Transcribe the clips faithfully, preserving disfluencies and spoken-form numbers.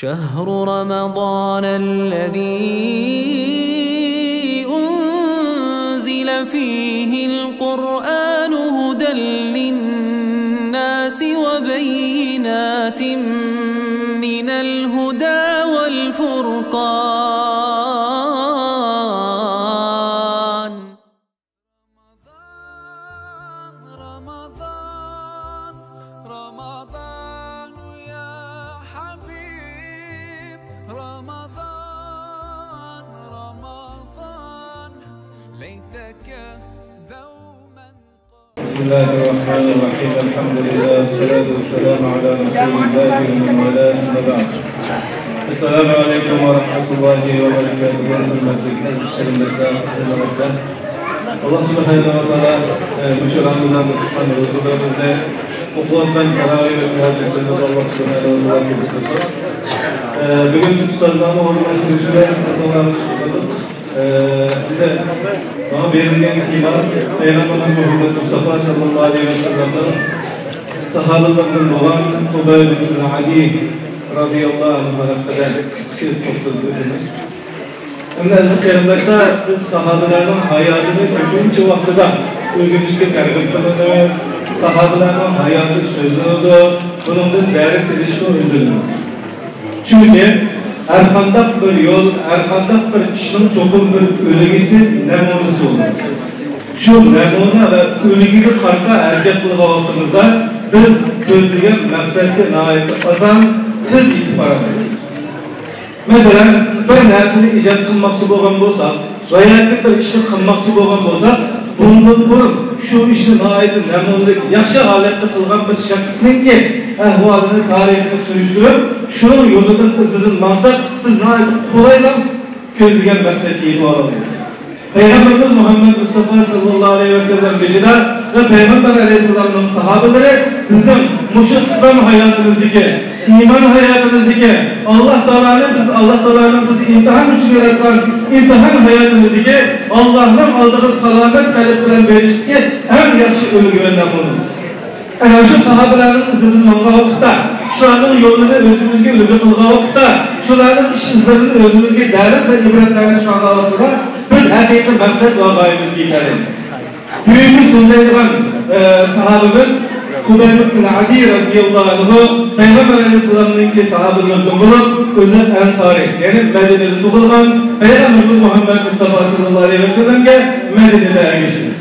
شهر رمضان الذي أنزل فيه القرآن هدى للناس وبينات من الهدى والفرقان. رمضان، رمضان، رمضان يا حبيب، رمضان، رمضان، ليتك دوما. بسم الله الرحمن الرحيم. الحمد لله، والصلاة والسلام على رسول الله ومن والاه، أما بعد. السلام عليكم ورحمة الله وبركاته. ھۆرمەتلىك قېرىنداشلار، ھۆرمەتلەر. ئاللا سۇبھانەھۇ ۋە تائالا، ئە، مۇشۇ رامىزاندا تۇتقان روزىلىرىمىزنى، ئوقۇۋاتقان تاراۋىھ ۋە تەھەججۇدلىرىمىزنى ئاللا سۇبھانەھۇ ۋە تائالا قوبۇل قىلسۇن. ئە، بۈگۈن ئۇستازلارنىڭ ئورۇنلاشتۇرۇشىدا ئاتالارنى قۇتلۇق قىلدۇق. ئە، ئەمدى ماڭا بېرىلگەن تېما پەيغەمبىرىمىز مۇھەممەد مۇستافا ساللاللاھۇ ئەلەيھى ۋەسەللەمنىڭ ساھابىلىرىدىن بولغان خۇبەيب ئىبن ئەدى رازىياللاھۇ ئەنھۇ ھەققىدە قىسقىچە توختىلىپ ئۆتىمىز. ئەمدى ئەزىز قېرىنداشلار، بىز ساھابىلەرنىڭ ھاياتىنى كۆپىنچە ۋاقتىدا ئۆگىنىشكە تەرغىب قىلىمىز، ساھابىلەرنىڭ ھاياتى سۆزلىنىدۇ، بۇنىڭدىن دەرس ئېلىشقا ئۈندىدىمىز. چۈنكى ھەرقانداق بىر يول، ھەرقانداق بىر ئىشنىڭ چوقۇم بىر ئۈلگىسى، نەمۇنىسى بولىدۇ. شۇ نەمۇنە ۋە ئۈلگىگە قارىتا ھەرىكەت قىلغان ۋاقتىمىزدا بىز كۆزلىگەن مەقسەتكە ناھايىتى ئاسان، تېز يېتىپ بارالايمىز. مەسىلەن، بىر نەرسىنى ئىجاد قىلماقچى بولغان بولساق ۋە ياكى بىر ئىشنى قىلماقچى بولغان بولساق، بۇندىن بۇرۇن شۇ ئىشنى ناھايىتى نەمۇنىلىك، ياخشى ھالەتتە قىلغان بىر شەخسنىڭكى ئەھۋالىنى، تارىخىنى سۈرۈشتۈرۈپ، شۇنىڭ يولىدىن، ئىزىدىن ماڭساق، بىز ناھايىتى قولايلا كۆزلىگەن مەقسەتكە يېتىۋالالايمىز. پەيغەمبىرىمىز مۇھەممەد مۇستافا ساللاللاھۇ ئەلەيھى ۋەسەللەم بېشىدا ۋە پەيغەمبەر ئەلەيھىسسالامنىڭ ساھابىلىرى بىزنىڭ مۇشۇ ئىسلام ھاياتىمىزدىكى، ئىمان ھاياتىمىزدىكى، ئاللا تائالانى بىز، ئاللا تائالانىڭ بىزنى ئىمتىھان ئۈچۈن ياراتقان ئىمتىھان ھاياتىمىزدىكى، ئاللانىڭ ئالدىغا سالامەت قەلب بىلەن بېرىشتىكى ئەڭ ياخشى ئۈلگە ۋە نەمۇنىمىز. ئەنە شۇ ساھابىلەرنىڭ ئىزىدىن ماڭغان ۋاقىتتا، شۇلارنىڭ يولىنى ئۆزىمىزگە ئۈلگە قىلغان ۋاقىتتا، شۇلارنىڭ ئىش ئىزلىرىدىن ئۆزىمىزگە دەرس ۋە ئىبرەتلەرنى چىقارغان ۋاقتىدا، بىز ھەقىقىي مەقسەت ۋە غايىمىزگە يېتەلەيمىز. بۈگۈنكى سۆزلەيدىغان، ئە، ساھابىمىز خۇبەيب ئىبن ئەدى رازىياللاھۇ ئەنھۇ پەيغەمبەر ئەلەيھىسسالامنىڭكى ساھابىلىرىدىن بولۇپ، ئۆزى ئەنسارى، يەنى مەدىنىدە تۇغۇلغان، پەيغەمبىرىمىز مۇھەممەد مۇستافا ساللاللاھۇ ئەلەيھى ۋەسەللەمگە مەدىنىدە ئەگىشىدۇ.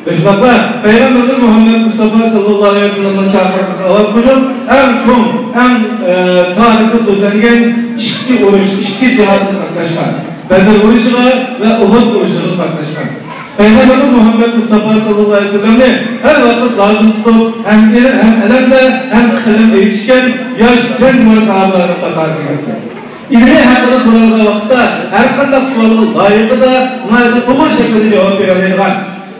شۇنداقلا پەيغەمبىرىمىز مۇھەممەد مۇستافا ساللاللاھۇ ئەلەيھى ۋەسەللەمنىڭ چاقىرىقىغا ئاۋاز قوشۇپ، ئەڭ چوڭ، ئەڭ، ئە، تارىخى سۆزلەنگەن ئىككى ئۇرۇش، ئىككى جىھادقا قاتناشقان. بەدر ئۇرۇشىغا ۋە ئۇھۇد ئۇرۇشىغا قاتناشقان. پەيغەمبىرىمىز مۇھەممەد مۇستافا ساللاللاھۇ ئەلەيھى ۋەسەللەمنى ھەر ۋاقىت لازىم تۇتۇپ، ھەم ئىلىم، ھەم ئەلەمدە، ھەم قەلەم ئېيتىشكەن ياش جەڭگىۋار ساھابىلەرنىڭ قاتارىدىن ئەمەس. ئىلمىي ھەققىدە سورالغان ۋاقىتتا ھەر قانداق سوئالغا لايىقىدا ناھايىتى توغرا شەكىلدە جاۋاب بېرەلەيدىغان،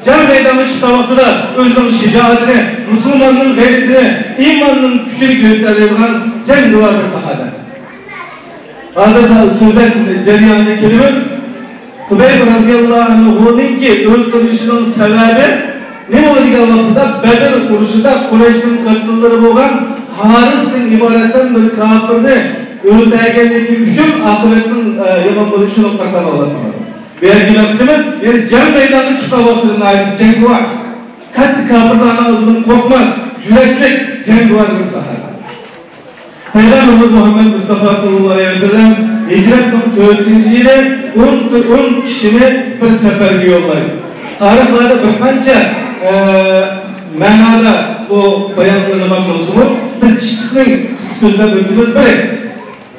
جەڭ مەيدانىغا چىققان ۋاقتىدا ئۆزىنىڭ شىجائىتىنى، مۇسۇلماننىڭ غەيرىتىنى، ئىماننىڭ كۈچىنى كۆرسىتەلەيدىغان جەڭگىۋار بىر ساھابە. ھازىر سۆزلەش جەريانىغا كېلىمىز. خۇبەيب رازىياللاھۇ ئەنھۇنىڭكى ئۆلتۈرۈلۈشىنىڭ سەۋەبى نېمە دېگەن ۋاقتىدا، بەدر ئۇرۇشىدا قۇرەيشنىڭ كاپىتانلىرى بولغان ھارىستىن ئىبارەتتىن بىر كاپىرنى ئۆلتۈرگەنلىكى ئۈچۈن ئاقىۋەتنىڭ، ئە، يامان بولۇشىنىڭ قارىتىپ ئاڭلاتمىدى. بۇ يەردىكى مەقسىتىمىز، يەنى جەڭ مەيدانىغا چىققان ۋاقتىدا ناھايىتى جەڭگىۋار، قاتتىق كاپىرلارنىڭ ئالدىدىن قورقماس، يۈرەكلىك، جەڭگىۋار بىر ساھابە. پەيغەمبىرىمىز مۇھەممەد مۇستافا ساللاللاھۇ ئەلەيھى ۋەسەللەم ھىجرەتنىڭ تۆتىنچى يىلى ئون، ئون كىشىنى بىر سەپەرگە يوللايدۇ. تارىخلاردا بىر قانچە، ئە، مەنادا بۇ بايان قىلىنغان بولسىمۇ، بىز ئىككىسىنى قىسقا سۆزلەپ ئۆتىمىز. بىرى،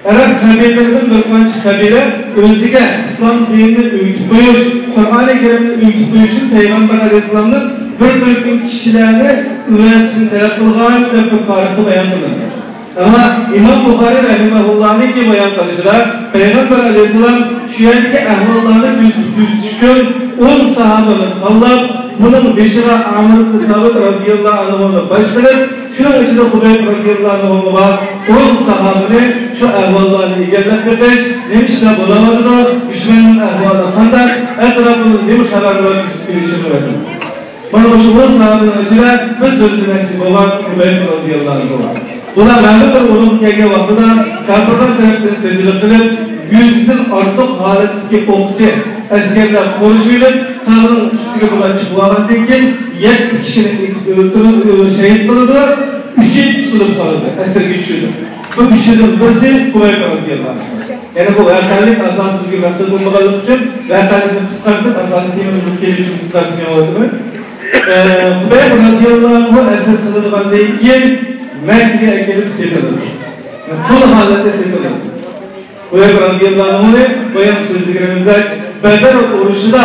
ئەرەب قەبىلىلىرىدىن بىر قانچە قەبىلە ئۆزىگە ئىسلام دىنىنى ئۆگىتىپ قويۇش، قۇرئانى كەرىمنى ئۆگىتىپ قويۇش ئۈچۈن پەيغەمبەر ئەلەيھىسسالامدىن بىر تۈركۈم كىشىلەرنى ئەۋەتىشنى تەلەپ قىلغان دەپ بىر تارىختا بايان قىلىنغان. ئەمما ئىمام بۇخارىي رەھىمەھۇللانىڭكى بايان قىلىشىدا، پەيغەمبەر ئەلەيھىسسالام شۇ يەردىكى ئەھۋاللارنى كۆزىتىپ تۈزىتىش ئۈچۈن ئون ساھابىنى تاللاپ، بۇنىڭ بېشىغا ئامىر ئىبن سابىت رازىياللاھۇ ئەنھۇنى باش قىلىپ، شۇنىڭ ئىچىدە خۇبەيب رازىياللاھۇ ئەنھۇ بار ئون ساھابىنى شۇ ئەھۋاللارنى ئىگىلەپ بېقىش، نېمە ئىشلار بولۇۋاتىدۇ، دۈشمەننىڭ ئەھۋالى قانداق، ئەتراپىمىزدا نېمە خەۋەرلەر يۈز بېرىشى مۇمكىن. مانا مۇشۇ ئون ساھابىنىڭ ئىچىدە بىز سۆزلىمەكچى بولغان خۇبەيب رازىياللاھۇ ئەنھۇ بار. بۇلار مەلۇم بىر ئورۇنغا كەلگەن ۋاقتىدا كاپىرلار تەرەپتىن سېزىلىپ قېلىپ، يۈزدىن ئارتۇق ھالەتتىكى ئوقچى ئەسكەرلەر قورشىۋېلىپ، تاغنىڭ ئۈستىگە بۇلار چىقىۋالغاندىن كېيىن، يەتتە كىشىنى ئېتىپ ئۆلتۈرۈپ، شېھىت قىلىدۇ، ئۈچى تۇتۇلۇپ قالىدۇ، ئەسىرگە چۈشىدۇ. بۇ ئۈچىدىن بىرسى خۇبەيب رازىياللاھۇ ئەنھۇ. يەنى بۇ ۋەقەلىك ئاساسىي بىر مەقسەت بولمىغانلىقى ئۈچۈن، ۋەقەلىكنى قىسقارتىپ، ئاساسىي تېمىمىزغا كېلىش ئۈچۈن قىسقارتىپ يېڭىۋاتىمەن. ئە، خۇبەيب رازىياللاھۇ ئەنھۇ ئەسىر قىلىنغاندىن كېيىن مەككىگە ئەكېلىپ سېتىلىدۇ. قۇل ھالەتتە سېتىلىدۇ. خۇبەيب رازىياللاھۇ ئەنھۇنى بايام سۆزلىگىنىمىزدەك بەدەر ئۇرۇشىدا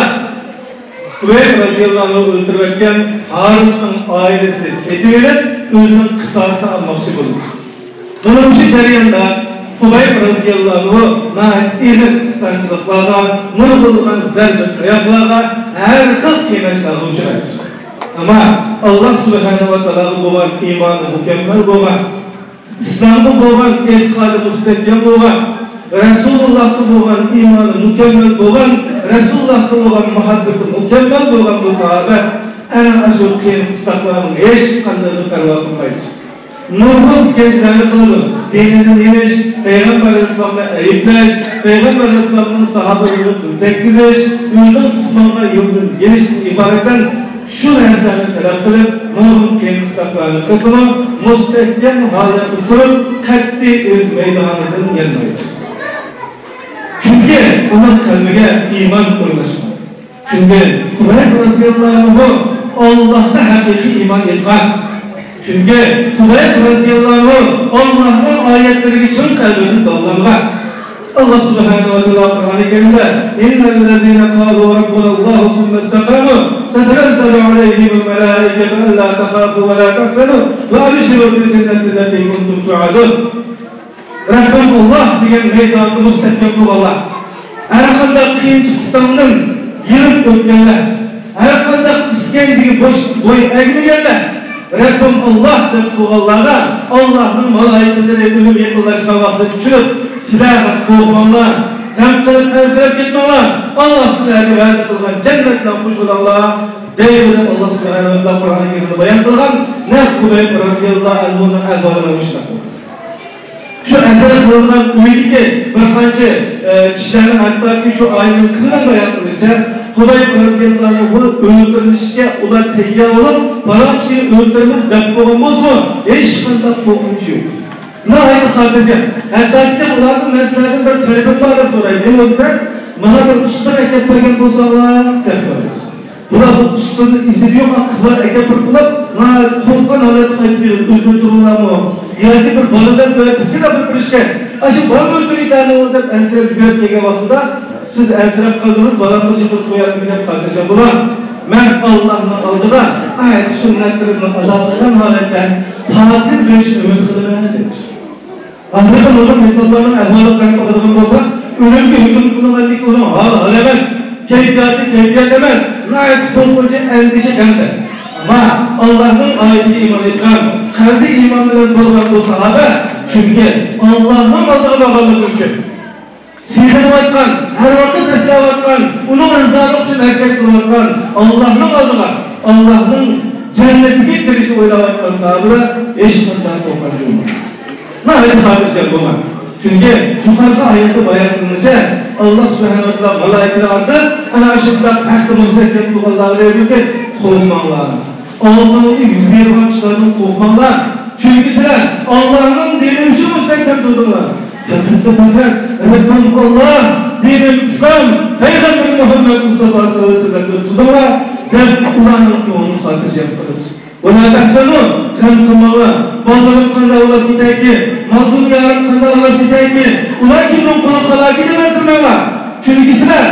خۇبەيب رازىياللاھۇ ئەنھۇ ئۆلتۈرۈۋەتكەن ھارىسنىڭ ئائىلىسى سېتىۋېلىپ، ئۆزىنىڭ قىساسىنى ئالماقچى بولىدۇ. مانا مۇشۇ جەرياندا خۇبەيب رازىياللاھۇ ئەنھۇ ناھايىتى ئېغىر قىستاڭچىلىقلارغا، نۇرغۇنلىغان زەربە تاياقلارغا، ھەر خىل قىيناشلارغا ئۇچرايدۇ. ئەمما ئاللا سۇبھانەھۇ ۋە تائالاغا بولغان ئىمانى مۇكەممەل بولغان، ئىسلامغا بولغان ئېتىقادى مۇستەھكەم بولغان، رەسۇلۇللاھقا بولغان ئىمانى مۇكەممەل بولغان، رەسۇلۇللاھقا بولغان مۇھەببىتى مۇكەممەل بولغان بۇ ساھابە ئەنە ئاشۇ قىيىن قىستاقلارنىڭ ھېچقاندىقىنى پەرۋا قىلمايدۇ. نۇرغۇن ئىسكەنجىلەرنى قىلىدۇ. دىنىدىن يېنىش، پەيغەمبەر ئەلەيھىسسالامنى ئەيىبلەش، پەيغەمبەر ئەلەيھىسسالامنىڭ ساھابىلىرىغا تىل تەگكۈزۈش، ئۆزىنىڭ تۇتۇپ ماڭغان يولىدىن يېنىشتىن ئىبارەتەن شۇ نەرسىلەرنى تەلەپ قىلىپ، نۇرغۇن قىيىن قىستاقلارنى قىلسىمۇ، مۇستەھكەم ھالەتتە تۇرۇپ، قەتئىي ئۆز مەيدانىدىن يانمايدۇ. چۈنكى ئۇنىڭ قەلبىگە ئىمان ئورناشقان. چۈنكى خۇبەيب رازىياللاھۇ ئەنھۇ ئاللاھقا ھەقىقىي ئىمان ئېيتقان. چۈنكى خۇبەيب رازىياللاھۇ ئەنھۇ ئاللاھنىڭ ئايەتلىرىگە چىن قەلبىدىن باغلانغان. ئاللا سۇبھانەھۇ ۋە تائالا قۇرئانى كەرىمدە: إن الذين قالوا ربنا الله ثم استقاموا تتنزل عليهم الملائكة ألا تخافوا ولا تحزنوا وأبشروا بالجنة التي كنتم توعدون. رەببىم ئاللا دېگەن مەيداندا مۇستەھكەم تۇرغانلار، ھەرقانداق قىيىنچىلىقتىن يېنىپ ئۆتكەنلەر، ھەرقانداق ئىسكەنجىگە بوش، بويۇن ئەگمىگەنلەر، رەببىم ئاللا دەپ تۇرغانلارغا ئاللانىڭ مالائىكىلىرى ئۆلۈم يېقىنلاشقان ۋاقتىدا چۈشۈپ، سىلەر قورقماڭلار، غەم قىلىپ ئەنسىرەپ كەتمەڭلار، ئاللا سىلەرگە ۋەدە قىلغان جەننەتلەرنى خۇش بولۇڭلار دەيدۇ دەپ ئاللا سۇبھانەھۇ ۋە تائالا قۇرئانى كەرىمدە بايان قىلغان. نەق خۇبەيب رازىياللاھۇ ئەنھۇنىڭ ئەھۋالى مۇشۇنداق. شۇ ئەسىر قىلىنغان ئۆيدىكى بىر قانچە، ئە، كىشىلەرنىڭ، ھەتتاكى شۇ ئائىلىنىڭ قىزىنىڭ بايان قىلىشىچە، خۇبەيب رازىياللاھۇ ئەنھۇ ئۆلتۈرۈلۈشكە ئۇلار تەييار بولۇپ، پالانچىنى ئۆلتۈرىمىز دەپ قويغان بولسىمۇ، ھېچقانداق قورقۇنچى يوق. ناھايىتى خاتىرجەم. ھەتتاكى ئۇلاردىن مەن سىلەردىن بىر تەلىپىم بار دەپ سوراي. نېمە دېسە، ماڭا بىر ئۇستىنى ئەكەپ بەرگەن بولساڭلار دەپ سورايدۇ. بۇلار بۇ ئۇستىنى ئىزى يوق، قىزلار ئەكەپ بېرىپ، ئۇلار ناھايىتى قورققان ھالەتتە قايتىپ كېلىدۇ. ئۆزىنى تۇرۇڭلارمۇ ياكى بىر بالىلار بىلەن تۇتقىنلار بىر كۆرۈشكەن، ئاشۇ بالىنى ئۆلتۈرۈپ يېتەرمۇ دەپ ئەنسىرەپ يۈگۈرۈپ كەلگەن ۋاقتىدا، سىز ئەنسىرەپ قالدىڭىز، بالامنى چېقىپ قويارمىكىن دەپ خاتىرجەم بولۇڭ. مەن ئاللانىڭ ئالدىغا ئايەت سۈننەتلىرىمنى ئادا قىلغان ھالەتتە پاكىز بېرىشنى ئۈمىد قىلىمەن دەپتۇ. ھازىرقى نۇرغۇن مىساللارنىڭ ئەھۋالىغا قاراپ باقىدىغان بولساق، ئۆلۈمگە ھۆكۈم قىلىنغاندىكى ئۇنىڭ ھالى ھال ئەمەس، كەيپىياتى كەيپىيات ئەمەس، ناھايىتى قورقۇنچ، ئەندىشە، غەمدە. ئەمما ئاللانىڭ ئايىتىگە ئىمان ئېيتقان، قەلبى ئىمان بىلەن تولغان بۇ ساھابە، چۈنكى ئاللانىڭ ئالدىغا بارغانلىقى ئۈچۈن، سېغىنىۋاتقان، ھەر ۋاقىت ئەسلەۋاتقان، ئۇنىڭ رىزالىقى ئۈچۈن ھەرىكەت قىلىۋاتقان، ئاللانىڭ ئالدىغا، ئاللانىڭ جەننىتىگە كىرىشنى ئويلاۋاتقان ساھابىلەر ھېچقانداق قورقۇنچ يوق. ناھايىتى خاتىرجەم بولغان. چۈنكى يۇقىرىقى ئايەتتە بايان قىلىنىشىچە، ئاللا سۇبھانەھۇ ۋە تائالا مالائىكىلەر ئارقىلىق ئەنە شۇنداق ھەقتە مۇستەھكەم تۇرغانلارغا دەيدۇكى، قورقماڭلار. ئالدىڭلاردا يۈز بېرىدىغان ئىشلاردىن قورقماڭلار. چۈنكى سىلەر ئاللانىڭ دىنى ئۈچۈن مۇستەھكەم تۇردۇڭلار. پەقەتلا پەقەت رەببىم ئاللا، دىنىم ئىسلام، پەيغەمبىرىم مۇھەممەد مۇستافا سەللەللاھۇ ئەلەيھى ۋەسەللەمنى تۇتۇڭلار دەپ ئۇلارنىڭ كۆڭلىنى خاتىرجەم قىلىمىز. ۋەلا تەھزەنۇ، غەم قىلماڭلار. بالىلىرىم قانداق بولۇپ كېتەركىن، مال دۇنيالىرىم قانداق بولۇپ كەتەركىن، ئۇلار كىمنىڭ قولىغا قالاركىن دەپ ئەنسىرىمەڭلار. چۈنكى سىلەر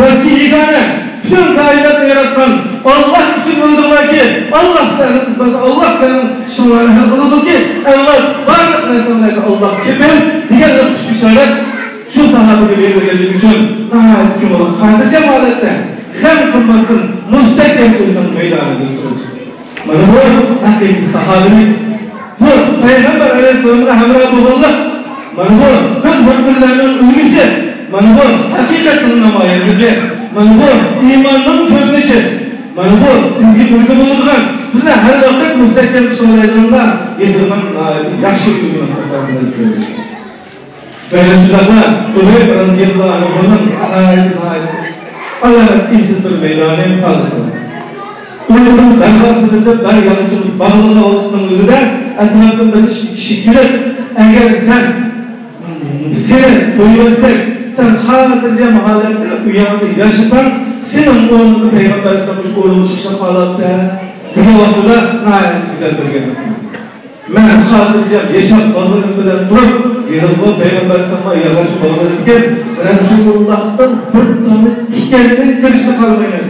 ياكى يېگانە، پۈتۈن كائىناتنى ياراتقان ئاللا ئۈچۈن ئۆلدۈڭلاركى، ئاللا سىلەرنى ئىزدەپ، ئاللا سىلەرنىڭ ئىشىڭلارنى ھەل قىلىدۇكى، ئەۋلاد، بارلىق نەرسىلەرگە ئاللا كېپىل دېگەنلىك خۇش بېشارەت شۇ ساھابىگە بېرىلگەنلىكى ئۈچۈن ناھايىتى كۆڭلى خاتىرجەم ھالەتتە، غەم قىلماستىن، مۇستەھكەم ئۆزىنىڭ مەيدانىدا تۇرىدۇ. مانا بۇ ھەقىقىي ساھابىلىك. بۇ پەيغەمبەر ئەلەيھىسسالام بىلەن ھەمراھ بولغانلىق. مانا بۇ بىز مۆمىنلەرنىڭ ئۈلگىسى. مانا بۇ ھەقىقەتنىڭ نامايەندىسى. مانا بۇ ئىماننىڭ كۆرۈنۈشى. مانا بۇ بىزگە ئۈلگە بولىدىغان، بىزنى ھەر ۋاقىت مۇستەھكەم تۇتالايدىغانغا يېتىدىغان ناھايىتى ياخشى ئۈلگىنى قىلىپ بەرگەن. مانا شۇنداقلا خۇبەيب رەزىياللاھۇ ئەنھۇنىڭ ناھايىتى، ناھايىتى ئالامەت ئېسىل بىر مەيدانى قالدى. ئۇنىڭ دەرۋازىسىدا بىر ياغىچىنى باغلىغان ۋاقىتنىڭ ئۆزىدە ئەتراپتىن بىر ئىككى كىشى كېلىپ، ئەگەر سەن سېنى قويۇۋەتسەك، سەن خاتىرجەم ھالەتتە ئۆيۈڭدە ياشىساڭ، سېنىڭ ئورنۇڭدا پەيغەمبەر ئەلەيھىسسالام مۇشۇ ئورۇنغا چىقىشنى خالاپسەن دېگەن ۋاقتىدا ناھايىتى گۈزەل بىر گەپ. مەن خاتىرجەم ياشاپ، بالىلىرىم بىلەن تۇرۇپ، ھېلىغۇ پەيغەمبەر ئەلەيھىسسالامغا ياغاچ باغلىدىكەن، رەسۇلۇللاھتىن بىر دانە تىكەننىڭ كىرىشىنى خالىمايمەن.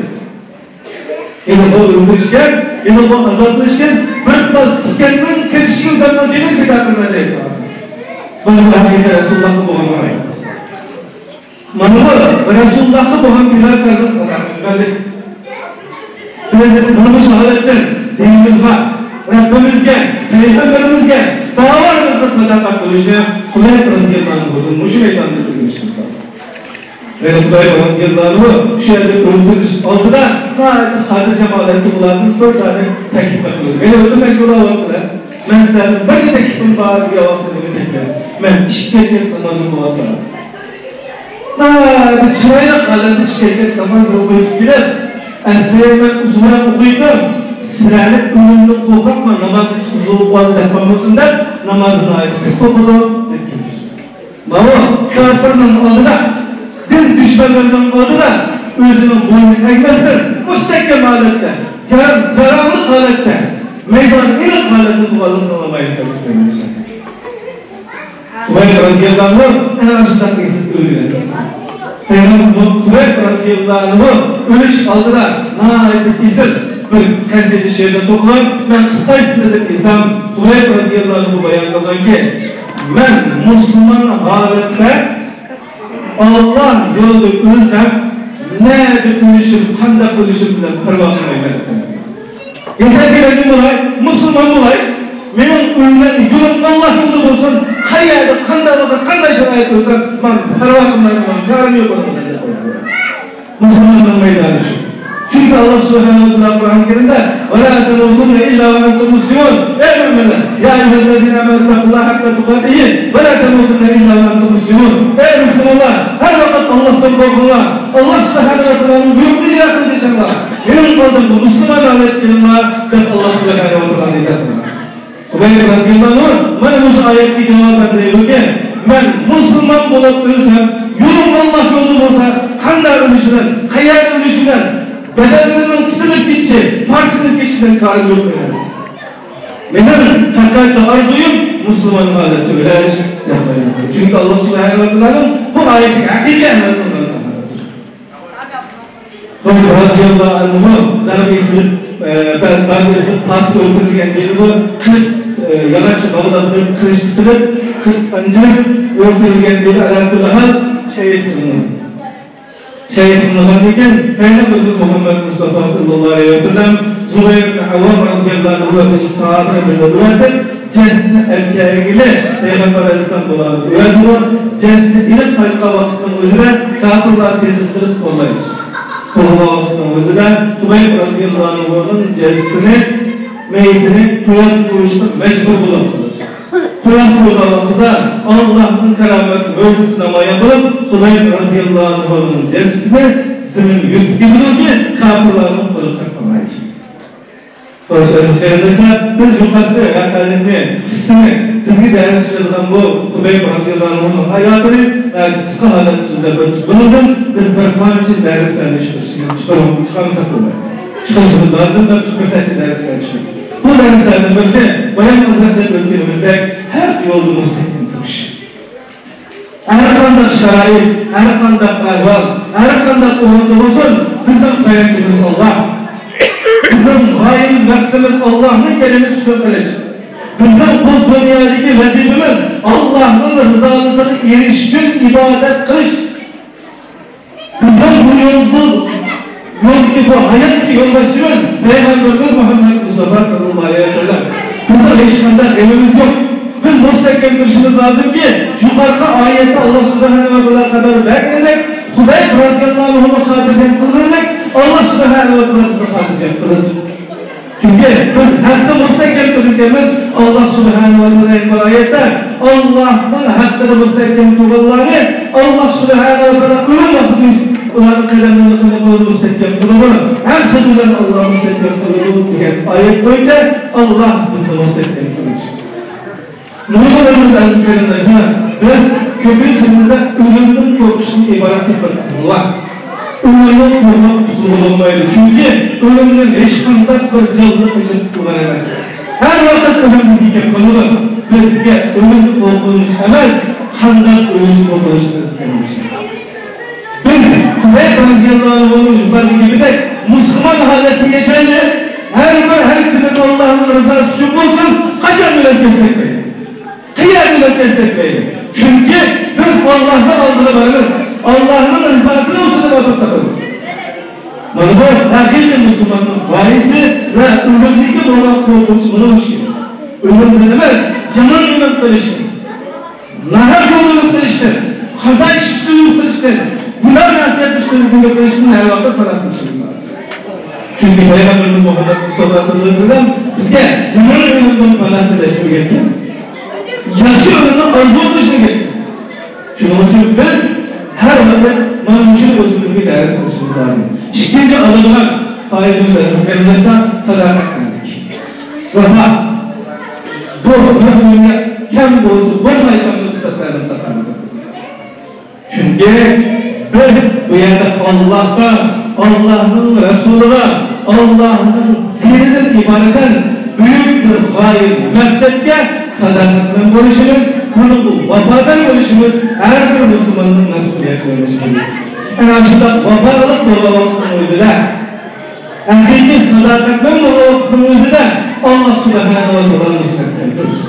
ھېلىغۇ ئۆلتۈرۈشكەن، ھېلىغۇ ئازابلىشكەن، بىر تال تىكەننىڭ كىرىشىگە ئۆزۈمنىڭ جېنىمنى پىدا قىلىمەن دەيدۇ. مانا بۇ ھەقىقىي رەسۇلۇللاھقا بولغان مۇھەببەت. مانا بۇ رەسۇلۇللاھقا بولغان پىداكارلىق ساداقەتمەنلىك. بىز مانا مۇشۇ ھالەتتىن دىنىمىزغا، رەببىمىزگە، پەيغەمبىرىمىزگە، داۋامىزغا ساداقەت قىلىشنى خۇبەيب رەزىياللاھۇ ئەنھۇدىن مۇشۇ مەيداندا ئۆگىنىشىمىز لازىم. مەن خۇبەيب رەزىياللاھۇ ئەنھۇ شۇ يەردە ئۆلتۈرۈلۈش ئالدىدا ناھايىتى خاتىرجەم ھالەتتە ئۇلارنى بىر دانە تەكلىپ قىلدى. مېنى ئۆلتۈرمەكچى بولۇۋاتىسىلەر. مەن سىلەردىن بىر تەكلىپىم بار دېگەن ۋاقتىدا مېنى تەكلىپ. مەن ئىككى رەكەت نامازنى قىلىۋاتسام. ناھايىتى چىرايلىق ھالەتتە ئىككى رەكەت نامازنى ئوقۇپ كېلىپ، ئەسلى مەن ئۇزۇنراق ئوقۇيتتۇم. سىلەرنى ئۆلۈمدىن قورقۇپمۇ نامازنى ئۇزۇن ئوقۇۋالدى دەپ قالمىسۇن دەپ نامازنى ناھايىتى قىسقا ئوقۇدۇم دەپ كەلدى. ماۋۇ كاپىرنىڭ ئالدىدا، دىن دۈشمەنلىرىنىڭ ئالدىدا ئۆزىنىڭ بوينىنى ئەگمەستىن، مۇستەھكەم ھالەتتە، جارا-، جاراملىق ھالەتتە، مەيدانى ئېنىق ھالەتتە تۇرغانلىقىنى نامايان قىلىپ قويمىسۇن. خۇبەيب رەزىياللاھۇ ئەنھۇ ئەنە شۇنداق ئېسىل ئۆلگەن. پەيغەمبەر خۇبەيب رەزىياللاھۇ ئەنھۇ ئۆلۈش ئالدىدا ناھايىتى ئېسىل بىر قەسىدە شېئىرنى توپلاپ، مەن قىسقارتىپ ئېيتسام، خۇبەيب رەزىياللاھۇ ئەنھۇ بايان قىلغانكى، مەن مۇسۇلمان ھالەتتە ئاللا يولىدا ئۆلسەم، نەدە ئۆلۈشۈم، قانداق ئۆلۈشۈم بىلەن پەرۋا قىلمايمەن. يېتەركى مەن نېمە بولاي؟ مۇسۇلمان بولاي. مېنىڭ ئۆلگەن يولۇم ئاللا يولىدا بولسۇن. قەيەردە، قانداق ۋاقىت، قانداق شارائىت بولسا، مەن پەرۋا قىلمايمەن، كارىم يوق ئۇنىڭ بىلەن دەپ قويدى. مۇسۇلماننىڭ مەيدانى شۇ. چۈنكى ئاللا سۇبھانەھۇ ۋە تائالا قۇرئان كەرىمدە، «ولا تموتن إلا وأنتم مسلمون». ئەي مۆمىنلەر، يا أيها الذين آمنوا اتقوا الله حق تقاته ولا تموتن إلا وأنتم مسلمون. ئەي مۇسۇلمانلار، ھەر ۋاقىت ئاللاھتىن قورقۇڭلار. ئاللا سۇبھانەھۇ ۋە تائالانىڭ بۇيرۇقىنى ئىجرا قىلىپ ياشاڭلار. مېنىڭ ئالدىمغا مۇسۇلمان ھالەتتە كېلىڭلار دەپ ئاللا سۇبھانەھۇ ۋە تائالا ھىدايەت قىلغان. خۇبەيب رەزىياللاھۇ ئەنھۇ مانا مۇشۇ ئايەتكە جاۋابەن دەيدۇكى، مەن مۇسۇلمان بولۇپ ئۆلسەم، يولۇم ئاللا يولىدا بولسا، قانداق ئۆلۈش بىلەن، قەيەردە ئۆلۈش بىلەن، بەدەنلىرىمنىڭ تىتىلىپ كېتىشى، پارچىلىنىپ كېتىشى بىلەن كارىم يوق مېنىڭ. مېنىڭ پەقەت ئارزۇيۇم مۇسۇلمان ھالەتتە ئۆلۈش دەپ قويدۇم. چۈنكى ئاللا سۇبھانەھۇ ۋە تائالانىڭ بۇ ئايىتىگە ھەقىقىي ئەمەل قىلغان ساھابىدۇر. خۇبەيب رەزىياللاھۇ ئەنھۇ دەرب ئېسىلىپ، ئە، دەرب ئېسىلىپ تارتىپ ئۆلتۈرۈلگەن دېيىلىدۇ. قىلىپ، ئە، ياغاچقا باغلاپ قويۇپ، قىلىچ تۇتۇلۇپ، قىلىچ سانجىلىپ ئۆلتۈرۈلگەن دېيىلىدۇ. ئەلەكۇللى ھال شېھىت قىلىنغان. شېھىت قىلىنغاندىن كېيىن پەيغەمبىرىمىز مۇھەممەد مۇستافا ساللاللاھۇ ئەلەيھى ۋەسەللەم زۇبەير ئىبن ئەۋۋام رەزىياللاھۇ ئەنھۇ ۋە بەش ساھابىنى بىللە ئەۋەتىپ، جەسىتىنى ئەپ كەلگىلى پەيغەمبەر ئەلەيھىسسالام بۇلارنى ئۆلتۈرۈپ، جەسىتىنى ئېلىپ قايتقان ۋاقىتنىڭ ئۆزىدە كاپىرلار سېسىقتۇرۇپ قوللايدۇ. قوللىغان ۋاقىتنىڭ ئۆزىدە خۇبەيب رەزىياللاھۇ ئەنھۇنىڭ جەسىتىنى، مەيىتىنى قويۇپ قويۇشقا مەجبۇر بولۇپ قالىدۇ. قويۇپ قويغان ۋاقتىدا ئاللاھنىڭ كارامەت مۆجىزىسى نامايان بولۇپ، خۇبەيب رەزىياللاھۇ ئەنھۇنىڭ جەسىتىنى زېمىن يۇتۇپ كېتىدۇكى، كاپىرلارنىڭ قولىغا قاپقان ئىدى. خوش، ئەزىز قېرىنداشلار، بىز يۇقىرىقى ۋەقەلىكنى، قىسسىنى، بىزگە دەرس چىقىدىغان بۇ خۇبەيب رەزىياللاھۇ ئەنھۇنىڭ ھاياتىنى ناھايىتى قىسقا ھالەتتە سۆزلەپ ئۆتتۇق. بۇنىڭدىن بىز بىر قانچە دەرسلەرنى چىقىرىش-، چىقىرىپ، چىقارمىساق بولمايدۇ. چىقىرىشىمىز لازىم، مەن شۇ بىر نەچچە دەرسلەرنى چىقىردىم. بۇ دەرسلەردىن بىرسى، بايام ھەزرەتلەر ئۆتكىنىمىزدەك ھەق يولدا مۇستەھكەم تۇرۇش. ھەر قانداق شارائىت، ھەر قانداق ئەھۋال، ھەر قانداق ئورۇندا بولسۇن، بىزنىڭ تايانچىمىز ئاللا. بىزنىڭ غايىمىز، مەقسىتىمىز ئاللانىڭ كەلىمىسىنى ئۈستۈن قىلىش. بىزنىڭ بۇ دۇنيادىكى ۋەزىپىمىز ئاللانىڭ رىزالىقىغا ئېرىشىش ئۈچۈن ئىبادەت قىلىش. بىزنىڭ بۇ يول، بۇ يولدىكى، بۇ ھاياتتىكى يولباشچىمىز پەيغەمبىرىمىز مۇھەممەد مۇستافا ساللاللاھۇ ئەلەيھى ۋەسەللەم. بىزنىڭ ھېچقانداق غېمىمىز يوق. بىز مۇستەھكەم تۇرۇشىمىز لازىمكى، يۇقىرىقى ئايەتتە ئاللا سۇبھانەھۇ ۋە تائالا خەۋەر بەرگىنىدەك، خۇبەيب رەزىياللاھۇ ئەنھۇنى خاتىرجەم قىلغىنىدەك، ئاللا سۇبھانەھۇ ۋە تائالا بىزنى خاتىرجەم قىلىدۇ. چۈنكى بىز ھەقنى مۇستەھكەم تۇرىدىكەنمىز. ئاللا سۇبھانەھۇ ۋە تائالا يەنە بىر ئايەتتە، ئاللانىڭ ھەققىنى مۇستەھكەم تۇرغانلارنى ئاللا سۇبھانەھۇ ۋە تائالا ئۆلۈم ۋاقتىدا ئۇلارنىڭ قەدەملىرىنى قېنى قىلىدۇ، مۇستەھكەم قىلىدۇ. ھەق سۆزى بىلەن ئاللا مۇستەھكەم قىلىدۇ دېگەن ئايەت بويىچە ئاللا بىزنى مۇستەھكەم قىلىدۇ. نۇرغۇنلىرىمىز ئەزىز قېرىنداشلار، بىز كۆپىنچىمىزدە ئۆلۈمدىن قورقۇشتىن ئىبارەت بىر ئەھۋال بار. ئۆلۈمدىن قورقۇپ قۇتۇلغىلى بولمايدۇ، چۈنكى ئۆلۈمدىن ھېچقانداق بىر جانلىق قېچىپ قۇتۇلغان ئەمەس. ھەر ۋاقىت ئۆلۈم بىزگە كەپ قالىدۇ. بىزگە ئۆلۈم قورقۇنچ ئەمەس، قانداق ئۆلۈش قورقۇنچ بىزگە كەلمىشتى. بىز خۇبەيب رەزىياللاھۇ ئەنھۇنىڭ يۇقىرىدا گېپىدەك مۇسۇلمان ھالەتتە ياشايلى. ھەر بىر ھەرىكىتىمىز ئاللاھنىڭ رىزاسى ئۈچۈن بولسۇن، قاچان ئۆلۈپ كەتسەك مەيلى. قەيەردە ئۆلۈپ كەتسەك مەيلى. چۈنكى بىز ئاللاھنىڭ ئالدىغا بارىمىز. ئاللاھنىڭ رىزاسىنىڭ ئۈستىدە مۇكاپات تاپىمىز. مانا بۇ ھەقىقىي مۇسۇلماننىڭ غايىسى ۋە ئۆلۈمدىكى بولغان قورقۇنچى مانا مۇشۇ. ئۆلۈمدىن ئەمەس، يامان ئۆلۈم قىلىشتىن، ناھەق يولدا ئۆلۈپ قېلىشتىن، خاتا ئىش ئۈستىدە ئۆلۈپ قېلىشتىن، گۇناھ مەسىيەت ئۈستىدە ئۆلۈپ قېلىشتىن ھەر ۋاقىت پاناھ تىلىشىمىز لازىم. چۈنكى پەيغەمبىرىمىز مۇھەممەد مۇستافا ساللاللاھۇ ئەلەيھى ۋەسەللەم بىزگە يامان ئۆلۈمدىن پاناھ تىلەشنى ئۆگەتكەن. ياخشى ئۆلۈمنى ئارزۇ قىلىشنى ئۆگەتكەن. شۇنىڭ ئۈچۈن بىز ھەر ۋاقىت مانا مۇشۇنى ئۆزىمىزگە دەرس قىلىشىمىز لازىم. ئىككىنچى ئالىدىغان پايدىمىز ئەزىز قېرىنداشلار، ساداقەتمەنلىك. ۋاپا. بۇ مۆمىنگە كەم بولسا بولمايدىغان بىر سۈپەتلەرنىڭ قاتارىدىن. چۈنكى بىز بۇ يەردە ئاللاھقا، ئاللاھنىڭ رەسۇلىغا، ئاللاھنىڭ دىنىدىن ئىبارەتەن بۈيۈك بىر غايە، مەقسەتكە ساداقەتمەن بولۇشىمىز، بۇنىڭغا ۋاپادار بولۇشىمىز ھەر بىر مۇسۇلماننىڭ مەسئۇلىيىتى بولۇشى كېرەك. ئەنە شۇنداق ۋاپالىق بولغان ۋاقىتنىڭ ئۆزىدە، ھەقىقىي ساداقەتمەن بولغان ۋاقىتنىڭ ئۆزىدە ئاللا سۇبھانەھۇ ۋە تائالا مۇستەھكەم تۇرىدۇ.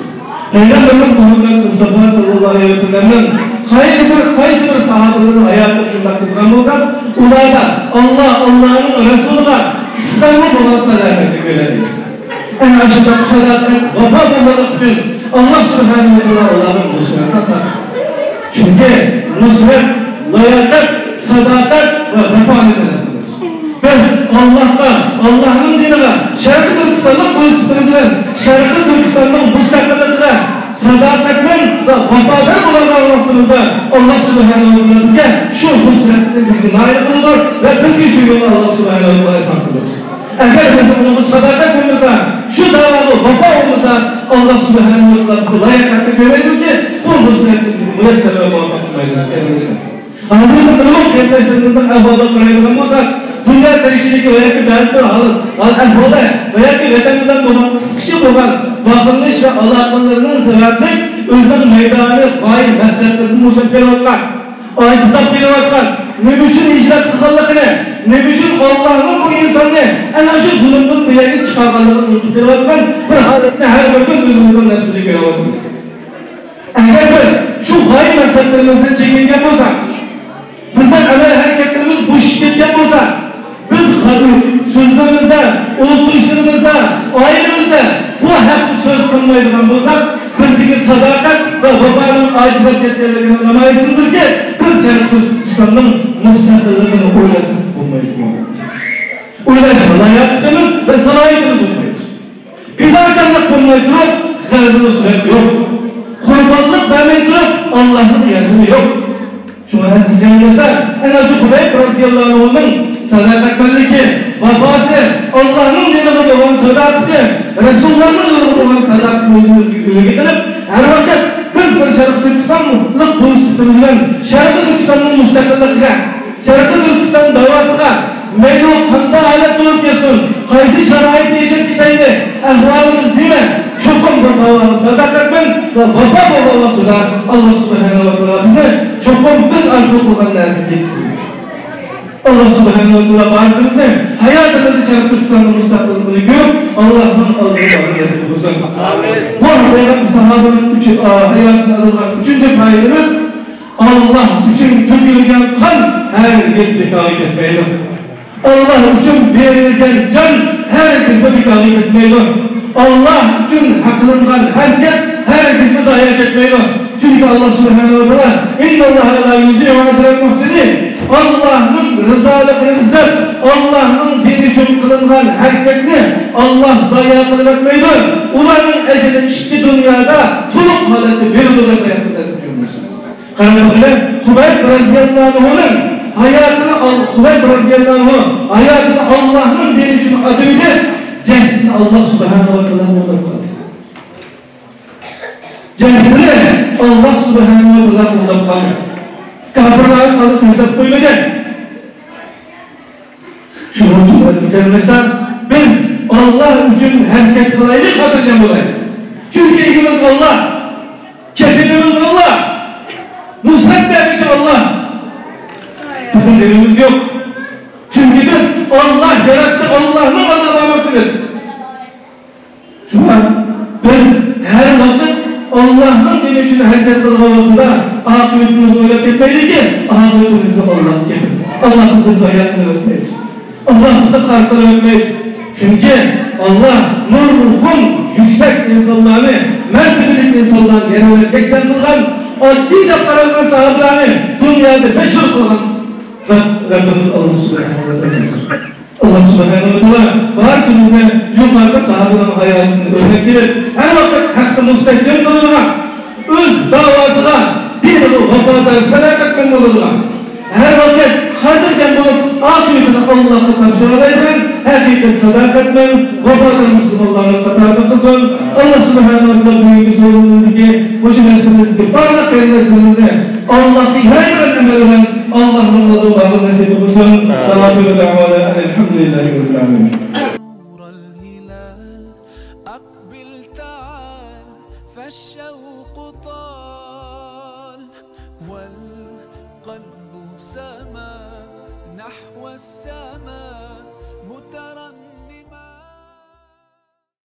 پەيغەمبىرىمىز مۇھەممەد مۇستافا ساللاللاھۇ ئەلەيھى ۋەسەللەمنىڭ قايسى بىر، قايسى بىر ساھابىلىرىنىڭ ھاياتىدا شۇنداق قىلغان بولسا، ئۇلاردا ئاللا، ئاللانىڭ رەسۇلىغا، ئىسلامغا بولغان ساداقەتنى كۆرەلەيمىز. ئەنە شۇنداق ساداقەت، ۋاپا بولغانلىقى ئۈچۈن ئاللا سۇبھانەھۇ ۋە تائالا ئۇلارغا نۇسرەت ئاتا. چۈنكى نۇسرەت، لاياقەت، ساداقەت ۋە ۋاپانى تەلەپ قىلىدۇ. بىز ئاللاھقا، ئاللاھنىڭ دىنىغا، شەرقىي تۈركىستانلىق بولۇش سۈپىتىمىز بىلەن شەرقىي تۈركىستاننىڭ مۇستەقىللىقىغا ساداقەتمەن ۋە ۋاپادار بولغان ۋاقتىمىزدا، ئاللا سۇبھانەھۇ ۋە تائالا بىزگە شۇ نۇسرەتنى بىزگە نائىل قىلىدۇ ۋە بىزگە شۇ يولدا ئاللا سۇبھانەھۇ ۋە تائالا ئىسان قىلىدۇ. ئەگەر بىزدە ئۇنىڭغا ساداقەت بولمىسا، شۇ داۋاغا ۋاپا بولمىسا، ئاللا سۇبھانەھۇ ۋە تائالا بىزگە لاياقەتنى بېرەلمەيدۇكى، بۇ نۇسرەتنى بىزگە مۇيەسسەر ۋە مۇۋەپپەق قىلمايدۇ، ئەزىز قېرىنداشلار. ھازىرقى نۇرغۇن قېرىنداشلىرىمىزنىڭ ئەھۋالىغا قارايدىغان بولساق، دۇنيا تىرىكچىلىكى ۋە ياكى بەزى بىر ھال، ھال ئەھۋالى ۋە ياكى ۋەتەن بىلەن بولغان قىسقىچە بولغان باغلىنىش ۋە ئالاقىلىرىنىڭ سەۋەبلىك ئۆزىنىڭ مەيدانى، غايە، مەقسەتلىرىدىن بوشاپ كېلىۋاتقان، ئاجىزلاپ كېلىۋاتقان، نېمە ئۈچۈن ھىجرەت قىلغانلىقىنى، نېمە ئۈچۈن ئاللاھنىڭ بۇ ئىنساننى ئەنە شۇ زۇلۇمدىن بۇ يەرگە چىقارغانلىقىنى ئۇنتۇپ كېلىۋاتقان بىر ھالەتنى ھەر بىر كۈن ئۆزىمىزنىڭ نەپسىدە كۆرۈۋاتىمىز. ئەگەر بىز شۇ غايە مەقسەتلىرىمىزدىن چېكىنگەن بولساق، بىزنىڭ ئەمەل ھەرىكەتلىرىمىز بوشىشىپ كەتكەن بولسا، بىز غەدىر سۆزلىرىمىزدە، ئولتۇرۇشلىرىمىزدا، ئائىلىمىزدە بۇ ھەقتە سۆز قىلمايدىغان بولساق، بىزدىكى ساداقەت ۋە ۋاپانىڭ ئاجىزلاپ كەتكەنلىكىنىڭ نامايىشىدۇركى، بىز شەرقىي تۈركىستاننىڭ مۇستەقىللىقىنى ئويلاشمىساق بولمايدىغان. ئويلاشقا لاياقىتىمىز ۋە سالاھىيىتىمىز بولمايدۇ. پىداكارلىق بولماي تۇرۇپ، غەلىبە نۇسرەت يوق. قۇربانلىق بەرمەي تۇرۇپ، ئاللاھنىڭ ياردىمى يوق. شۇڭا ئەزىز قېرىنداشلار، ئەنە شۇ خۇبەيب رەزىياللاھۇ ئەنھۇنىڭ ساداقەتمەنلىكى، ۋاپاسى، ئاللاھنىڭ دىنىغا بولغان ساداقىتى، رەسۇلۇللاھنىڭ يولىغا بولغان ساداقىتىنى ئۆزىمىزگە ئۈلگە قىلىپ، ھەر ۋاقىت بىز بىر شەرقىي تۈركىستانلىق بولۇش سۈپىتىمىز بىلەن شەرقىي تۈركىستاننىڭ مۇستەقىللىقىگە، شەرقىي تۈركىستان داۋاسىغا مەيلى قانداق ھالەتتە بولۇپ كەتسۇن، قايسى شارائىتتا ياشاپ كېتەيلى، ئەھۋالىمىز نېمە؟ چوقۇم بىر داۋاغا ساداقەتمەن ۋە ۋاپا بولغان ۋاقتىدا ئاللا سۇبھانەھۇ ۋە تائالا بىزنى چوقۇم بىز ئارزۇ قىلغان نەرسىگە يەتكۈزىدۇ. ئاللا سۇبھانەھۇ ۋە تائالا بارچىمىزنى ھاياتىمىزدا شەرقىي تۈركىستاننىڭ مۇستەقىللىقىنى كۆرۈپ، ئاللانىڭ ئالدىغا بارغان نەسىپ قىلسۇن. ئامىن. بۇ ھەقىقەتەن ساھابىنىڭ ئۈچ، ئا، ھاياتىدىن ئالىنغان ئۈچىنچى پايدىمىز، ئاللا ئۈچۈن تۆكۈلگەن قان ھەرگىز بىكارغا كەتمەيدۇ. ئاللا ئۈچۈن بېرىلگەن جان ھەرگىزمۇ بىكارغا كەتمەيدۇ. ئاللا ئۈچۈن قىلىنغان ھەرىكەت ھەرگىزمۇ زايە كەتمەيدۇ. چۈنكى ئاللا سۇبھانەھۇ ۋە تائالا، «ئىنناللاھە لا يۇزىئۇ ئەجرەل مۇھسىنىن»، ئاللانىڭ رىزالىقىنى ئىزدەپ، ئاللانىڭ دىنى ئۈچۈن قىلىنغان ھەرىكەتنى ئاللا زايا قىلىۋەتمەيدۇ. ئۇلارنىڭ ئەجرىنى ئىككى دۇنيادا تولۇق ھالەتتە بېرىدۇ، دەپ بايان قىلدى ئەزىز قېرىنداشلار. قانداق بىلەن؟ خۇبەيب رەزىياللاھۇنىڭ ھاياتىنى ئال-، خۇبەيب رەزىياللاھۇ ھاياتىنى ئاللانىڭ دىنى ئۈچۈن ئاتىۋىدى، جەسىتىنى ئاللا سۇبھانەھۇ ۋە تائالا قوغداپ قالدى. جەسىتىنى ئاللا سۇبھانەھۇ ۋە تائالا قوغداپ قالدى. كاپىرلارنى ئاللا تاشلاپ قويمىدى. شۇنىڭ ئۈچۈن ئەزىز قېرىنداشلار، بىز ئاللا ئۈچۈن ھەرىكەت قىلايلى، خاتىرجەم بولايلى. چۈنكى ئىگىمىز ئاللا، كېپىلىمىز ئاللا، نۇسرەت بەرگۈچى ئاللا. بىزنىڭ غېمىمىز يوق. چۈنكى بىز ئاللا ياراتتى، ئاللانىڭ ئالدىدا بارماقچىمىز. شۇڭا بىز ھەر ۋاقىت ئاللانىڭ دىنى ئۈچۈن ھەرىكەت قىلغان ۋاقتىدا ئاقىۋىتىمىزنى ئويلاپ كەتمەيلىكى، ئاقىۋىتىمىزنى ئاللا كېپىل. ئاللا بىزنى زايا قىلىپ ئۆتمەيدۇ. ئاللا بىزنى خار قىلىپ ئۆتمەيدۇ. چۈنكى ئاللا نۇرغۇن يۈكسەك ئىنسانلارنى، مەرتىۋىلىك ئىنسانلارنى يەر بىلەن يەكسان قىلغان، ئاددىي دەپ قارالغان ساھابىلەرنى دۇنيادا مەشھۇر قىلغان زات رەببىمىز ئاللا سۇبھانەھۇ ۋە تائالا. ئاللا سۇبھانەھۇ ۋە تائالا بارچىمىزنى يۇقىرىقى ساھابىلەرنىڭ ھاياتىدىن ئۆرنەك ئېلىپ، ھەر ۋاقىت ھەقتە مۇستەھكەم تۇرىدىغان، ئۆز داۋاسىغا، دىنىغا ۋاپادار، ساداقەتمەن بولىدىغان، ھەر ۋاقىت خاتىرجەم بولۇپ، ئاقىۋىتىنى ئاللاغا تاپشۇرالايدىغان ھەقىقىي ساداقەتمەن، ۋاپادار مۇسۇلمانلارنىڭ قاتارىدا قىلسۇن. ئاللا سۇبھانەھۇ ۋە تائالا بۈگۈنكى سورۇنىمىزدىكى مۇشۇ مەسچىتىمىزدىكى بارلىق قېرىنداشلىرىمىزنى ئاللاغا يارايدىغان ئەمەل بىلەن ئاللانىڭ ئالدىغا بارغىلى نەسىپ قىلسۇن. ئامىن. وآخر دعوانا أن الحمد لله رب العالمين. نور الهلال، أقبل تعال، فالشوق طال، والقلب سما نحو السماء، مترقب.